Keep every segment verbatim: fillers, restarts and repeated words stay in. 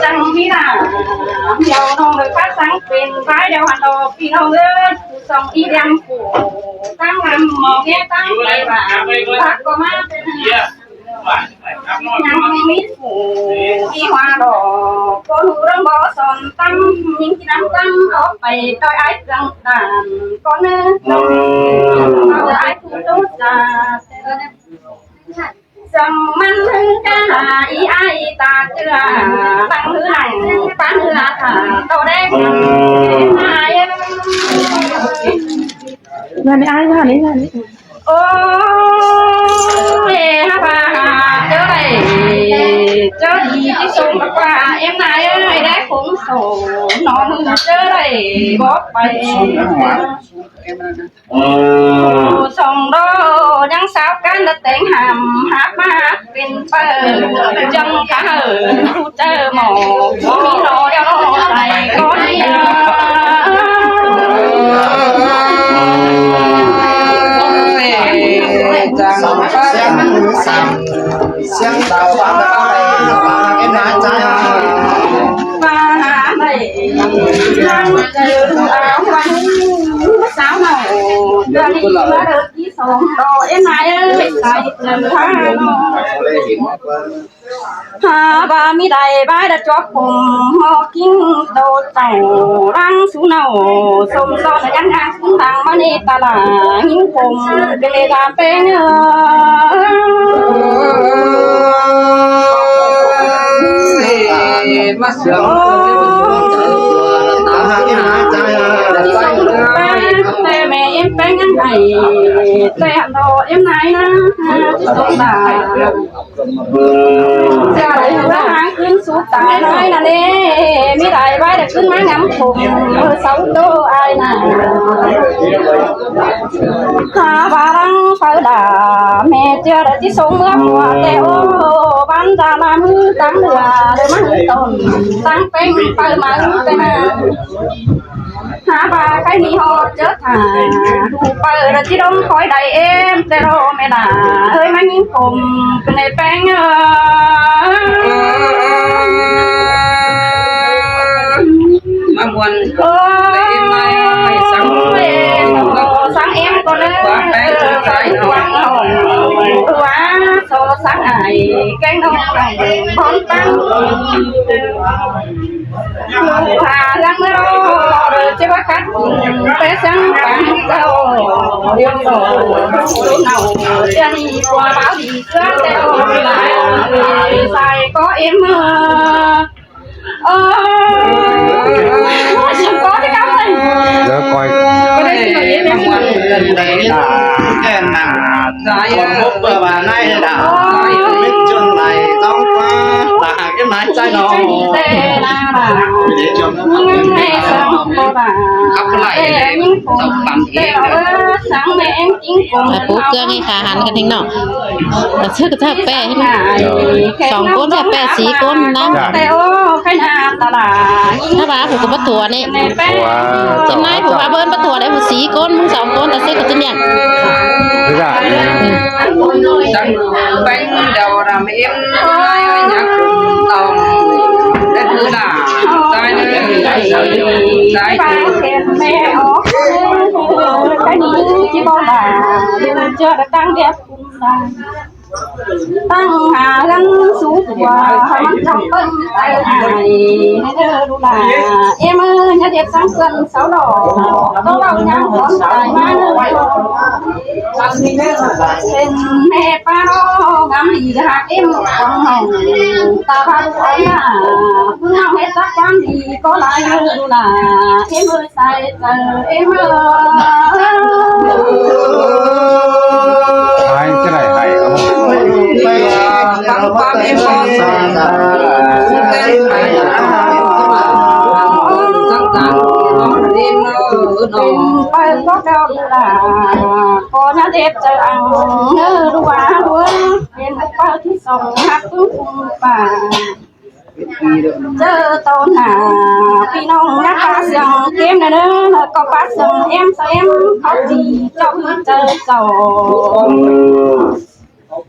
Chắng ꞌmí ꞌna, ꞌnéo ꞌnọng ꞌlới ꞌphạ sắng pên ꞌpái ꞌlẹo hả ꞌnọ ꞌpi ꞌnọng ới, phủ song ꞌí ꞌlẹm phủ, ꞌtáng ꞌlăm ꞌmo ꞌnghé ꞌtáng lai ꞌva, ꞌpá ꞌcọ ꞌmá pên ꞌnhắng ꞌmí phủ ꞌí ꞌhọa ꞌlọ, ꞌcốn ꞌhụ ꞌlớng bók son ꞌtáng, ꞌnhính ꞌchí ꞌnăm ꞌtáng ók pay ꞌtoi ải ꞌcương ꞌtan, ꞌcốn ꞌnớ ꞌtoi ải phủ ꞌtố cha. Song ꞌmắn ꞌhứ cá ꞌí ải ta ꞌchưa, lăng ꞌhứ lăng ꞌpán ꞌhứ a thả tô đéc ải. Ôi, hả ꞌva, ꞌchớ đảy, ꞌchớ đi ꞌchí sông ꞌpá ꞌếm ꞌnái ới, đéc khốn khổ, ꞌnọ ꞌmự ꞌchớ đảy bók pay. Song ꞌló ꞌnhắng sáo ꞌcán ꞌlạ téng hăm hák ꞌmá hák pên ꞌpọ, chắng cá hảư ꞌhụ ꞌchớ ꞌmo ꞌmí ꞌnọ ꞌlẹo ꞌnọ sai ꞌcọ đi. Chắng ꞌpá chắng sắm, siêng táo ꞌpá ꞌpá ꞌnái ꞌchái ꞌva hả đảy, lăng ꞌchớ áo ꞌva sáo ꞌnọ, ꞌchớ đi ꞌva đợt ꞌchí sông ꞌló ꞌếm ꞌnái ới, sai ꞌnhắng hả ꞌnọ. Hả ꞌva ꞌmí đảy ꞌva đa chók khôm ꞌmo ꞌkính tô tảu lăng sú ꞌnọ, sôm son ꞌnhắng ꞌnhắng sú tang ꞌmá ꞌnị ta lả ꞌnhính khôm pên lả péng ới. Ôi, ꞌchí sông ꞌpéng, ꞌtẹ mẹ ꞌếm péng ꞌnhắng đảy, ꞌtẹ hẳn ꞌnọ ꞌếm ꞌnái ꞌná, ꞌchí sông đảy. Chả đảy ꞌhứ háng ꞌcứn sú tang ꞌnọi ꞌnặn ế, ꞌmí đảy ꞌva đảy ꞌcứn ꞌmá ngắm khôm, ꞌmự sáu tô ai ꞌnạ. Hả ꞌva lăng phaư đả, mẹ ꞌchưa đảy ꞌchí sông ꞌmứa ꞌpúa ꞌtẹ ô, ꞌván đa ꞌlam ꞌhứ táng lửa, đảy ꞌmá ꞌhứ tỏn, táng péng phaư ꞌmá ꞌhứ ꞌtẹ ꞌnạ. Hả ꞌva khay ꞌnị ꞌhọt ꞌchớ thả, ꞌhụ phaư đảy ꞌchí đom khói đảy ꞌếm ꞌtẹ ꞌló mẹ đả, ới ꞌmá ꞌnhính khôm pên đảy péng ới. ꞌMá ꞌmuôn. Ôi, sắng ꞌêm, sắng ꞌêm ꞌcọ ꞌnớ. Ua, sô sắng ải, kéng ꞌnọng ꞌnọng, bón tăng. Hả ꞌhướn ꞌmứa ꞌló, ꞌchớ ꞌva khắt, pé sắng pang ꞌcọ, điêu ꞌcọ, ꞌnọng, ꞌchớ đi ꞌpúa báo đi ꞌcứa ꞌtẹ ꞌló, sai ꞌcọ ꞌếm ꞌmứa. Ơ. Ôi, sướng quá, thế cảm ơn. Giờ coi. Cái này xin lỗi, em xin lỗi. Cái này là cái nặng. Còn bốc bơ bà này là. Ôi. Biết trường này, tao quá. Là cái máy chai nó. Để cho nó. Khắp cái này. Tao bắn. Sáng nay em chính cùng. Pú ꞌcướng ꞌnị khả hẳn căn thính ꞌnọng. Tả ꞌsứ ꞌchọ ꞌpẹ ꞌhế ꞌnớ. Song ꞌcốn ꞌchọ ꞌpẹ sí ꞌcốn ꞌnăng. Hả ꞌva phủ ꞌcọ báu tua ꞌnị. Ua, ꞌchọ, ꞌnái phủ ꞌva bớn báu tua đảy phủ sí ꞌcốn, ꞌmứng song ꞌcốn tả ꞌsứ ꞌcọ ꞌchí ꞌnhắng. Thế à? Sắng péng đầu là mẹ em nói nhạc tòng. Cái thứ là sai nữa. Sai. Cái này chứ bao là chưa được tăng điểm. Tăng hà gắn sú tua, hả ꞌmắn chăm ꞌpơng tay ải, ꞌnớ đu đà. Em ơi, nhá điệp sáng xuân sáu đỏ, tố ꞌvạu nhá con tài ꞌmá ꞌnớ. Pên ꞌme ꞌpá ꞌnọ, ngắm đi hạt em con hồng, ta ba đu ơi à, cứ ngắm hết chắc chắn đi, có lái ꞌnớ đu đà. Em ơi, sai. Ai, cái này hay lắm. Có nhà đẹp trời ăn, nhớ đu ba đu, em có bao thì sống hát cũng không phải. Chớ tô nả, ꞌpi ꞌnọng ꞌnhá ꞌpá sương kém ꞌnớ ꞌnớ, ꞌcọ ꞌpá sương em sao em, khót đi ꞌchọ ꞌhứ chớ chảu.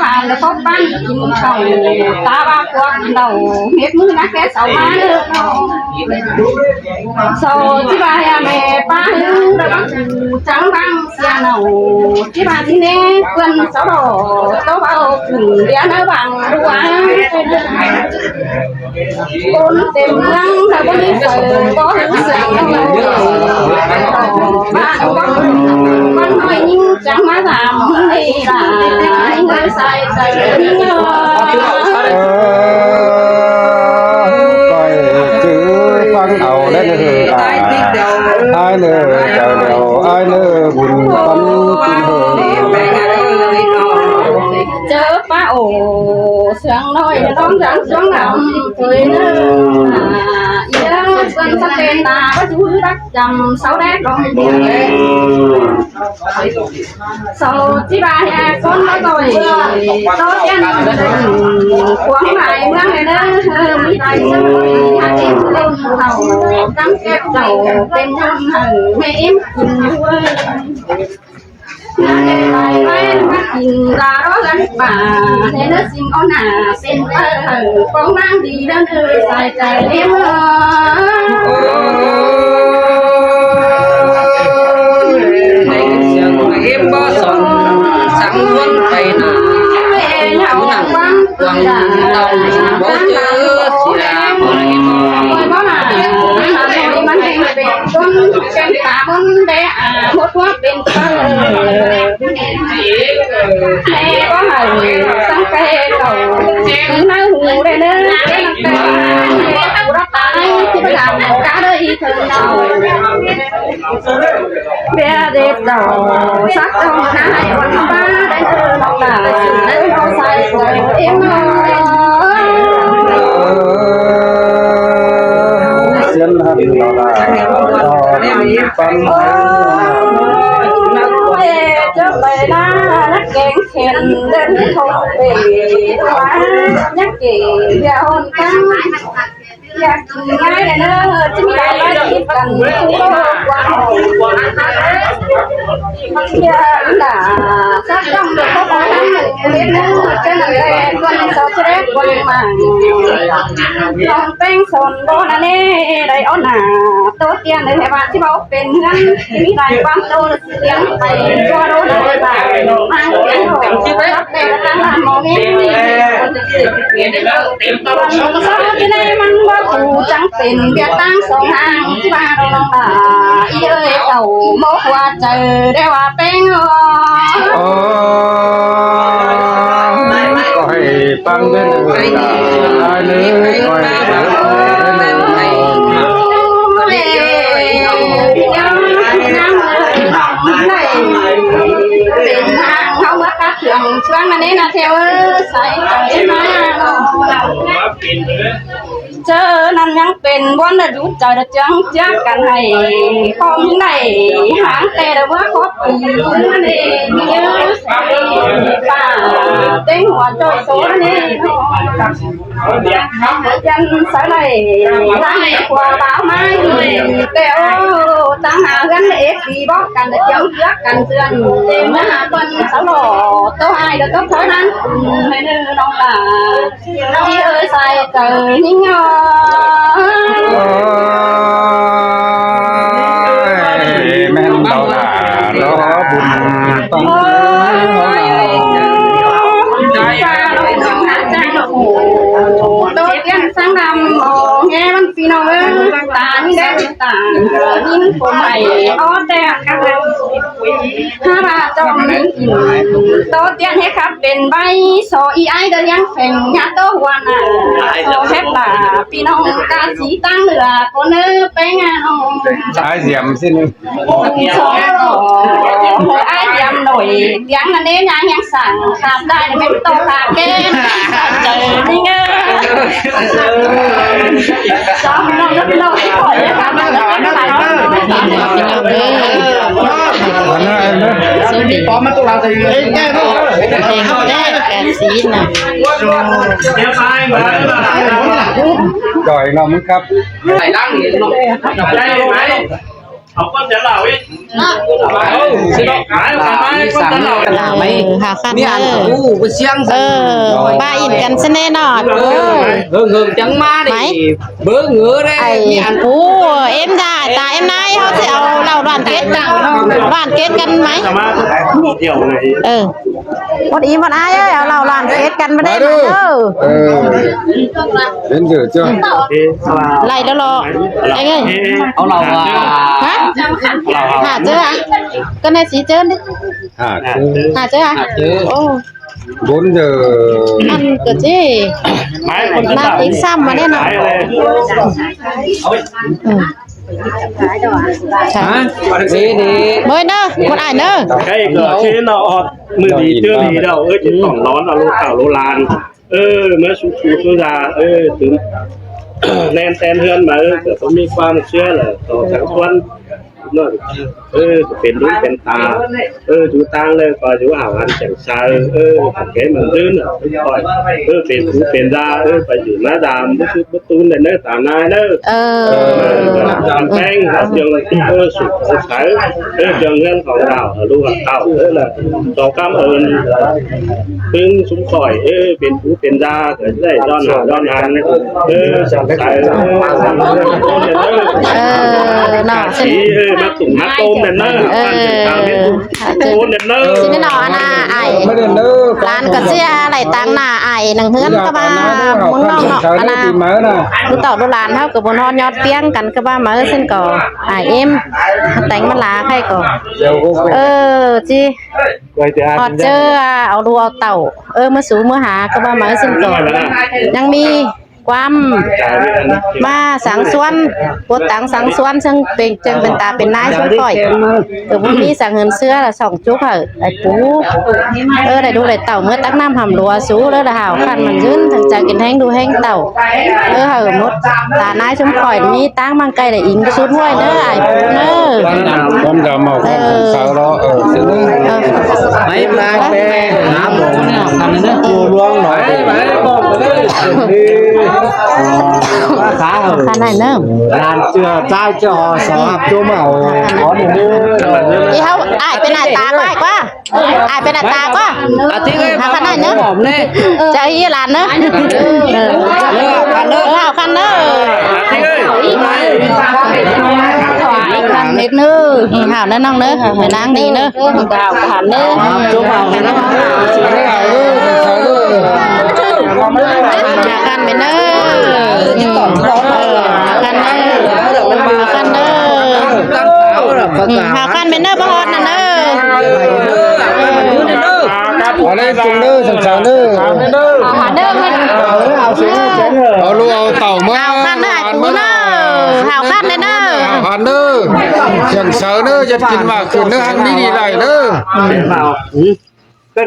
bản lỏ cốc ꞌpắn kin khảu, ta ꞌva cuốc đau, mết ꞌmứ ꞌnắc ké sau ꞌmá ꞌnớ. Sau ꞌchí ꞌva ꞌmẹ ꞌpá ꞌhứ đa ꞌváng, chắng ꞌváng sia nảu, ꞌchí ꞌva ꞌchí ꞌnê ꞌpươn sau đỏ, tốc ꞌvạu khửn ꞌviạk ꞌnớ ꞌváng đu ꞌva. ꞌCốn têm ꞌmướng ꞌnớ báu ꞌmí saư báu ꞌhứ sương ꞌnớ. ꞌVa ꞌcọ ꞌmắn ꞌnọi ꞌnhính chắng ꞌmá dăm ꞌnị lả, ꞌnhính sai saư ꞌnhính ꞌnớ. ꞌCoi chứ ꞌphắng au ꞌlẹo ꞌnớ lả, ải ꞌnớ chaư lẻo, ải ꞌnớ bun ꞌpắn kin ꞌhơ. ꞌChớ ꞌpá ổ sương ꞌnọi ꞌnọng dáng ꞌsuống lăm ꞌtoi ꞌnớ. ꞌA, ꞌnhính ꞌpươn sắp tên ta báu dú đắc chăm sau đé cỏng. Sau ꞌchí ꞌva ꞌcốn báu ꞌtoi, ꞌtố ꞌtiến cuông mai ꞌmướng ꞌnớ, ꞌmí tai sương hák ꞌếm ꞌlẹo hảư, cắm kép chảu pên ꞌnhọn hảư, ꞌmẹ ꞌếm kin ꞌhứ. ꞌMá kin ta đó gắn ꞌpá, ꞌnê ꞌnớ ꞌsịn ók nả pên ꞌpá hảư, cóng ꞌmáng đi đó ꞌnớ sai chaư ꞌếm ꞌnớ. ꞌMá ꞌếm báu son sắng ꞌhuốn pay nả, ꞌmá ꞌnặn quảng tau báu ꞌchớ sia ꞌmá ꞌếm. ꞌCoi báu nả, ꞌmắn ꞌhêng pên ꞌcốn pên ta ꞌmắn đé, ꞌa, ꞌmốt ꞌhuống pên ꞌpá. ꞌMẹ báu hảư sắng pay cảu, cứ ꞌnớ hủ đé ꞌnớ, đé ꞌnặn pên hủ đắp ta, ꞌchí ꞌva dăm cá đơi ꞌhứ thơm nả. ꞌViạk đét đỏ, sắc trong ꞌnái ꞌuôn ꞌpá đé ꞌnớ ꞌnọng lả, ꞌnớ ꞌnọng sai saư ꞌếm ꞌnớ. Siến hăn lỏ lả, đỏ ꞌpắn. Ôi, chớ pay ꞌnạ, ꞌnắc kéng khen, đen không pay, ꞌnhá, ꞌnhá kể, ꞌviạk hôn căng. ꞌViạk kin ꞌngai đé ꞌnớ, ꞌchí ꞌmí lai ꞌnọi đi căn, ꞌtố quảng hảư. ꞌViạk ꞌnạ, sắc trong được có báu ꞌtáng ꞌnớ, chớ ꞌnặn đé, ꞌcốn sau chớ đé, ꞌcốn mảng. Trong ꞌpéng son báu ꞌnặn ꞌnê, đảy ók nả. ꞌTố tiên ꞌnị hả, ꞌva ꞌchí báu pên ꞌhướn, ꞌmí lai ꞌquám ꞌtố ꞌsứ ꞌliệng pay ꞌchua đô đa ꞌva, ꞌmáng tiên ꞌhô, ꞌlặc ꞌtẹ ꞌtáng ꞌmá ꞌmó ꞌngé. ꞌTố tiên ꞌnị ꞌmắn ꞌva phủ chắng pên ꞌviạk ꞌtáng song hang, ꞌchí ꞌva đô đa ꞌva, ꞌí ơi, cảu ꞌmố ꞌquá chaư đé ꞌva ꞌpéng ꞌnớ. Ôi, ꞌcọ hảư ꞌpăng ꞌnớ, ꞌcọ hảư ꞌpăng ꞌnớ. ꞌChớ ꞌnặn ꞌnhắng pên ꞌvốn đa dú chaư đa ꞌchương ꞌchưa căn hảư ꞌcọ ꞌmí đảy háng ꞌtẹ đa ꞌmứa khót ꞌpứng ꞌnị, ꞌmí ꞌsứ pả ꞌtếng hua ꞌchội số ꞌnị. Dăn sáư đảy ꞌláng ꞌquá báo ꞌmá ꞌtẹ ꞌtáng hả ꞌhướn ꞌlế phi bók căn đa ꞌchương ꞌchưa căn ꞌchương. ꞌMá hả ꞌpứng sáư lỏ ꞌtố ai đa ꞌtố thói ꞌnặn hảư ꞌnị ꞌnọng lả. Ôi, sai cờ nhính ơi. Ôi, ꞌmen đaư lả, đaư bun ꞌtong. Ôi, ôi, ôi. Đô tiên sáng năm, ồ, nghe văn phi nông ơi, ta nhính đen, ta nhính cô mày, ó, tè, khắp. Há ba tôm nín ỉn. ꞌTố tiên hế khắp pên ꞌvạy so ꞌí ái đa ꞌliếng pheng nhá ꞌtố hua nả. So hếp bà phi nông ca sí ꞌtáng lửa cô nớ ꞌpéng a nông. Ái diệm ꞌsịn. So ꞌhới ái diệm nổi tiếng là nên nhá nhá sảng khắp đai là bên tô khắp kê. Sảng trời đi ngơ. Khỏi ngắm khắp. Học con sẽ lào ý. Ơ, hả khăn ꞌnớ. Ơ, ba in căn sân ꞌnê nọ. Ơ, hương hương chắng má đi. Bớ ngứa đấy. Ai, ú, em ra, ta em nai, ꞌhọt sẽ au lảu đoàn kết căn. Đoàn kết căn máy. Ơ. Một ý một ai ơi, au lảu đoàn kết căn bên đây mà. Ơ. Đến giờ chưa? Lại đó lo. Anh ơi. Au lảu à? Hả? Hả chứ hả? Cái này chỉ chứ đi. Hả chứ? Hả chứ hả? Hả chứ? Ồ. Bốn giờ. Ăn cái gì? Ba tiếng xăm mà nên là. Ừ. Hả? Đi, đi. Mới nữa, một ai nữa. Cái cờ trên nó ọt, mười đi chưa đi đâu, ơ, chỉ tổng nó là lô cảo lô lan. Ơ, ꞌmá sú sú sú ra, ơ, tứm ꞌlen ten ꞌhướn ꞌmá, ơ, cọ ꞌmí ꞌquám ꞌchưa lả, tỏ sáng ꞌquám. Nó, ơ, cọ pên đú pên ta, ơ, dú ꞌtáng ꞌlẹo, ꞌcọ dú hảo hăn chẻng sai, ơ, cọ kén mẳn dưn, ơ, khỏi, ơ, pên phú pên da, ơ, pay dú ꞌmá dam, bút sút bút tún ꞌnớ, ta nai ꞌnớ. Ơ. Ăn ꞌpéng, ơ, dơng, ơ, sụp khong sai, ơ, dơng ꞌngớn khong đảo, ơ, ꞌlụk ꞌtạu, ơ, lả, tỏ cám ơn. ꞌPứng súng khỏi, ơ, pên phú pên da, ơ, đảy đon hả, đon hẳn, ơ, sảng sai, ơ, Ơ, nó, sí, ơ, ꞌmá tủm ꞌmá tôm ꞌnặn ꞌnớ. Ơ, ăn sảng sai, ơ, tôm ꞌnặn ꞌnớ. Xin nó ăn ai. Lăn ꞌcọ sia đảy ꞌtáng nả ai nẳng ꞌhướn ꞌcọ ꞌva ꞌmướng ꞌnọng ꞌnọ ăn. Đu tỏ đu lăn ꞌháu ꞌcọ báu ꞌhọt ꞌnhọt ꞌpiếng căn ꞌcọ ꞌva máư ꞌsịn ꞌcọ ai ꞌếm. Téng ꞌmá lá khay ꞌcọ. Ơ, ꞌchí ꞌhọt ꞌchớ, à, au đu au tảu. Ơ, ꞌmá sú ꞌmá hả ꞌcọ ꞌva máư ꞌsịn ꞌcọ. ꞌNhắng ꞌmí ꞌquám ꞌmá sáng suôn, bốt ꞌtáng sáng suôn, ꞌchương pên, ꞌchương pên ta pên ꞌnái ꞌchương khỏi. ꞌCọ báu ꞌmí sáng hưn ꞌsứa là sỏng chúc hảư ải pú. Ơ, đảy đu đảy tảu ꞌmứa tắc ꞌnặm hẳm lua sú, ꞌlớ là hảo khăn mẳn dưn, thăng chaư kin ꞌhéng đu ꞌhéng tảu. Ơ, hảư mốt ta ꞌnái ꞌchương khỏi ꞌmí ꞌtáng ꞌmăng cay đảy ính sút ꞌhuội ꞌnớ, ải pú ꞌnớ. Con gà màu con cũng sao đó, ờ, xin ꞌnớ. Máy ba pe, hả, bộ, hả, khăn ꞌnớ. Chùa Luang nói. Khăn này ꞌnớ. Làm chưa, trai chưa, họ sao hạp chôm hả? Có được. Đi hông, ai, bên này ta có ai quá. Ai, bên này ta có. À, thích ơi, khăn này ꞌnớ. Hòm này. Chả ý là ꞌnớ. Ơ, khăn ꞌnớ. Ơ, khăn ꞌnớ. À, thích ơi. Tết ꞌnớ. Ừ, hảo ꞌnớ ꞌnọng ꞌnớ, phải ꞌnáng đi ꞌnớ. Hảo khăn ꞌnớ. Hảo khăn ꞌnớ. Ừ, hảo khăn ꞌnớ. Hảo khăn ꞌnớ. Ừ, hảo khăn ꞌnớ, báu ꞌhọt ꞌnớ. Hảo khăn ꞌnớ. Hảo khăn ꞌnớ. Hảo khăn ꞌnớ, ải pú ꞌnớ. Hảo khăn ꞌnớ. Hảo khăn ꞌnớ. Sương saư ꞌnớ, ꞌdệt kin ꞌmá khửn ꞌnớ, ꞌhăng đi đi đảy ꞌnớ. Chảu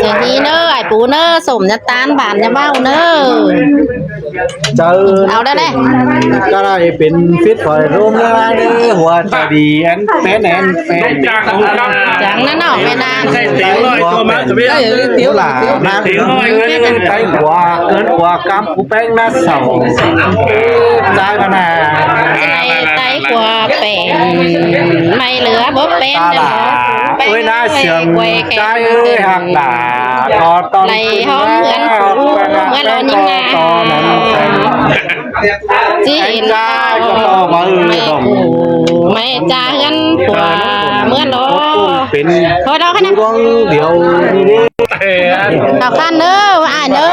ꞌnị ꞌnớ, ải pú ꞌnớ, sôm ꞌnhá ꞌtan bản ꞌnhá ꞌvạu ꞌnớ. Au đảy đảy. Cái này pên phít khỏi rôm ꞌnớ, ꞌnớ, hua chả đi, én pên, én pên. Chắng ꞌnớ ꞌnọng, pên ꞌnạ. Hua pên, hua là, ꞌnạ. Cái hua, ớn hua cắm cú péng ꞌnạ sảu. Chai ꞌva ꞌnạ. Chai, chai hua pên. ꞌMạy ꞌlứa báu pên. Ta là, ơi ꞌnạ sương, chai ơi hạc là, có tòn. Đảy hóm ꞌngớn phủ, ꞌngớn lo ꞌnhính ꞌnạ. Chí hên ꞌmạy cú, ꞌmạy ꞌchạ ꞌngớn phủ, ꞌngớn lo. Pên. Thôi đó, khăn ꞌnạ. Điêu. Hảo khăn ꞌnớ, ải ꞌnớ.